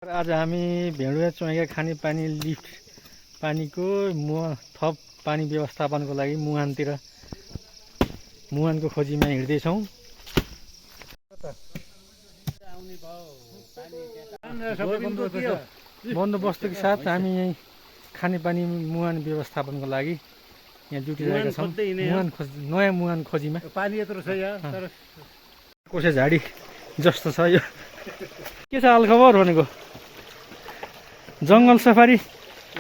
आज हामी भेडुवा चुइगा खाने पानी लिफ्ट पानीको थप पानी व्यवस्थापनको लागि मुहानको खोजीमा हिँड्दैछौँ। बन्दोबस्तको साथ हामी यही खानेपानी मुहान व्यवस्थापनको लागि यहाँ जुटिरहेका छौँ। नयाँ मुहान खोजीमा। पानी यत्रो छ यहाँ तर कोसे झाडी जस्तो छ यो। के छ हालखबर भनेको? जङ्गल सफारी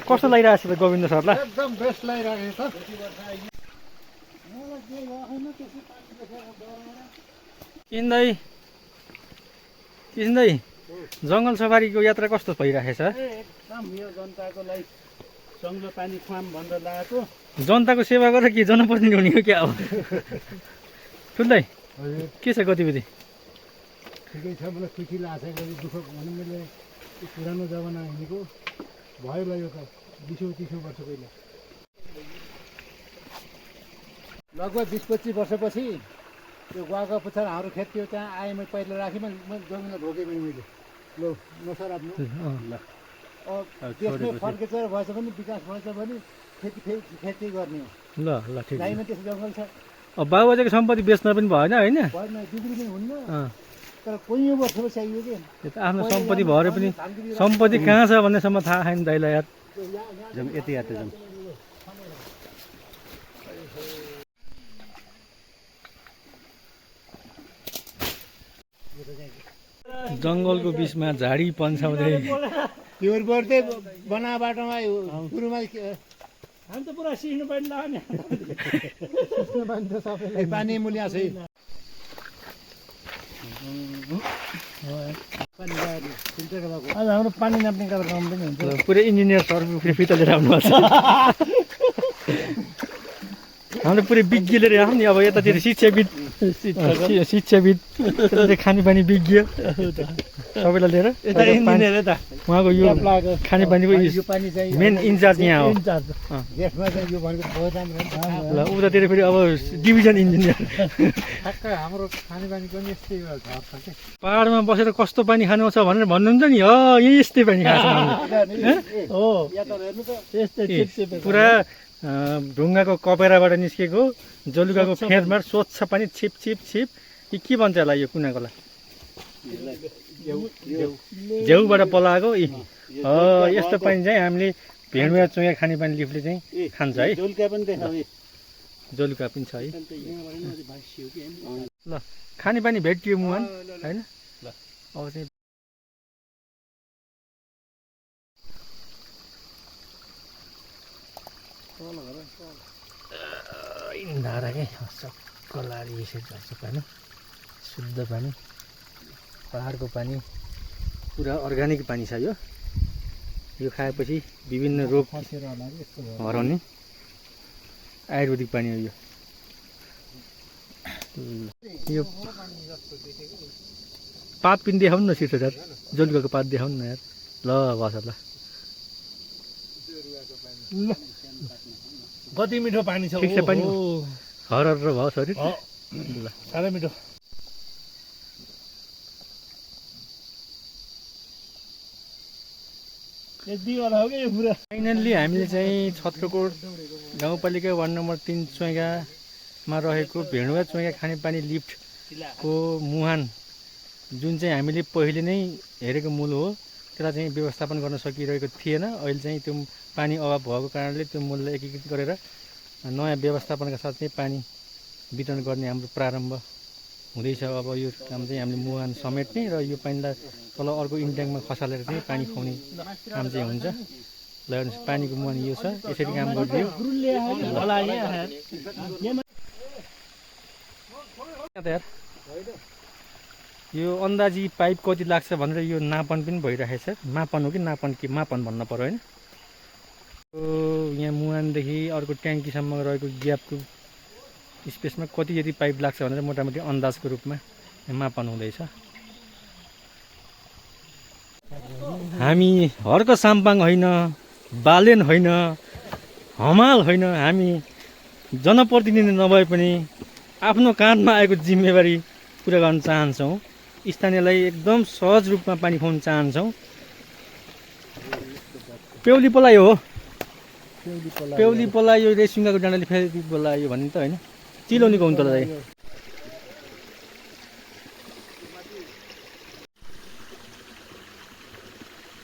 कस्तो लागिरहेको छ त गोविन्द सरलाई? एकदम बेस्ट लागिरहेको छ। किसिन्दै जङ्गल सफारीको यात्रा कस्तो भइरहेको छ? एकदम यो जनताको लागि सङ्लो पानी खुवाम भनेर लागेको। जनताको सेवा गरेर के जनप्रतिनिधि हुने हो क्या अब? ठुलै के छ गतिविधि? ठिकै छ, मलाई खुसी लाग्छ। दुःख भने मैले पुरानो जमाना हिँडेको भयो ल, यो त 20-30 वर्ष पहिला, लगभग 20-25 वर्षपछि त्यो गुवाको पछाडि हाम्रो खेत थियो, त्यहाँ आएँ मैले पहिला राखेँ। मैले जमिनलाई ढोकेँ मैले, ल नसर आफ्नो त्यसमै फर्केछ भएछ भने विकास भएछ भने खेती गर्ने हो। ल ल ठिक छ। दाइमा त्यस्तो जङ्गल छ। अब बाबुआजको सम्पत्ति बेच्न पनि भएन होइन? भएन, बिक्री पनि हुन्न। तर कोही वर्षमा चाहियो कि आफ्नो सम्पत्ति भएर पनि सम्पत्ति कहाँ छ भन्नेसम्म थाहा छैन दाइलाई यार। जाउँ यति यात्रा जाउँ। जङ्गलको बिचमा झाडी पन्साउँदै त्यो चाहिँ बना बाटोमा सुरुमा हामी त पुरा सिस्नु पानी लाग्यो नि। पानी मूल्य छ आज हाम्रो पानी नाप्ने कार्यक्रम पनि हुन्छ। पुरै इन्जिनियर सर फिर्ता लिएर आउनुभएको छ। हाम्रो पुरै विज्ञ लिएर आउँ नि। अब यतातिर शिक्षाविद खानेपानी विज्ञ सबैलाई लिएर उहाँको यो खानेपानीको मेन इन्चार्ज यहाँ हो। ल उतातिर फेरि अब डिभिजन इन्जिनियर। हाम्रो खानेपानीको नि यस्तै पाहाडमा बसेर कस्तो पानी खानु छ भनेर भन्नुहुन्छ नि। यही यस्तै पानी खान्छ पुरा ढुङ्गाको कपेराबाट निस्केको जलुकाको फेदमा स्वच्छ पानी छिप छिप छिप के भन्छ होला यो कुनाकोला झेउबाट पलाएको यस्तो पानी चाहिँ हामीले भेडुवा चुइगा खानेपानी लिफ्टले चाहिँ खान्छ है। जलुका पनि छ है। ल खानेपानी भेटियो मुहान होइन। अब चाहिँ धारा के सक्कलारी यसरी झर्छ पानी, शुद्ध पानी, पहाडको पानी, पुरा अर्ग्यानिक पानी छ यो। यो खाएपछि विभिन्न रोग हराउने आयुर्वेदिक पानी हो यो। यो पात पनि देखाउनु न शीर्षजार, जलुकाको पात देखाउनु न यार। ल बस ल। कति मिठो पानी छ। ठिक छ पानी हरर भयो शरीर। ल साह्रै मिठो। फाइनल्ली हामीले चाहिँ छत्रकोट गाउँपालिका वार्ड नम्बर 3 चुइगामा रहेको भेडुवा चुइगा खानेपानी लिफ्टको मुहान, जुन चाहिँ हामीले पहिले नै हेरेको मूल हो, त्यसलाई चाहिँ व्यवस्थापन गर्न सकिरहेको थिएन। अहिले चाहिँ त्यो पानी अभाव भएको कारणले त्यो मूललाई एकीकृत गरेर नयाँ व्यवस्थापनका साथ चाहिँ पानी वितरण गर्ने हाम्रो प्रारम्भ हुँदैछ। अब यो काम चाहिँ हामीले मुहान समेट्ने र यो पानीलाई तल अर्को इन्ट्याङ्कमा खसालेर चाहिँ पानी खुवाउने काम चाहिँ हुन्छ। ल पानीको मुहान यो छ, यसरी काम गरिदियो। यो अन्दाजी पाइप कति लाग्छ भनेर यो नापन पनि भइरहेछ। मापन हो कि नापन के मापन भन्न पर्यो होइन। यहाँ मुहानदेखि अर्को ट्याङ्कीसम्म रहेको ग्यापको स्पेसमा कति जति पाइप लाग्छ भनेर मोटामोटी अन्दाजको रूपमा मापन हुँदैछ। हामी हर्क साम्पाङ होइन, बालेन होइन, हमाल होइन, हामी जनप्रतिनिधि नभए पनि आफ्नो काँधमा आएको जिम्मेवारी पुरा गर्न चाहन्छौँ। स्थानीयलाई एकदम सहज रूपमा पानी खुवाउन चाहन्छौँ। पेउली पलायो हो पेउली पलायो। पेउली पलायो रेसिङ्गाको डाँडाले फेरि पलायो भन्ने त होइन चिलाउनेको हुन् तल दाइ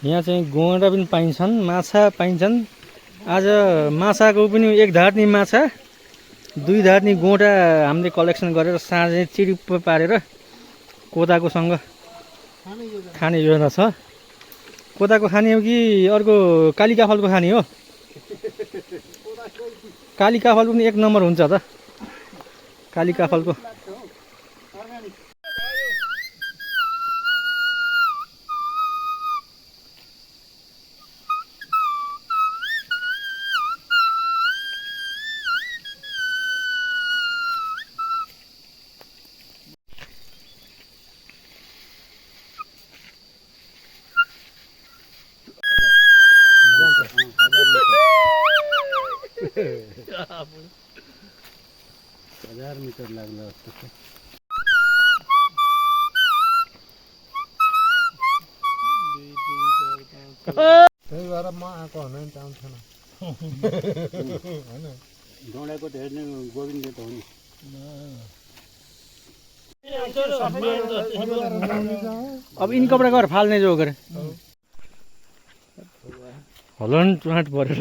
यहाँ चाहिँ गोडा पनि पाइन्छन् माछा पाइन्छन् आज माछाको पनि एक धार्नी माछा 2 धार्नी गोडा हामीले कलेक्सन गरेर साँझै चिरिप्प पारेर कोदाकोसँग खाने योजना छ कोदाको खाने हो कि अर्को कालिका फलको खाने हो कालिका फल पनि 1 नम्बर हुन्छ त कालिका फलको हजार मिटर लाग्ला जस्तो छ त्यही भएर म आएको हुन नि आउँथेन होइन डोँडाको त हेर्ने गोविन्दले त हो नि अब इन कपडा गएर फाल्ने जो गरे हलन टुहाट परेर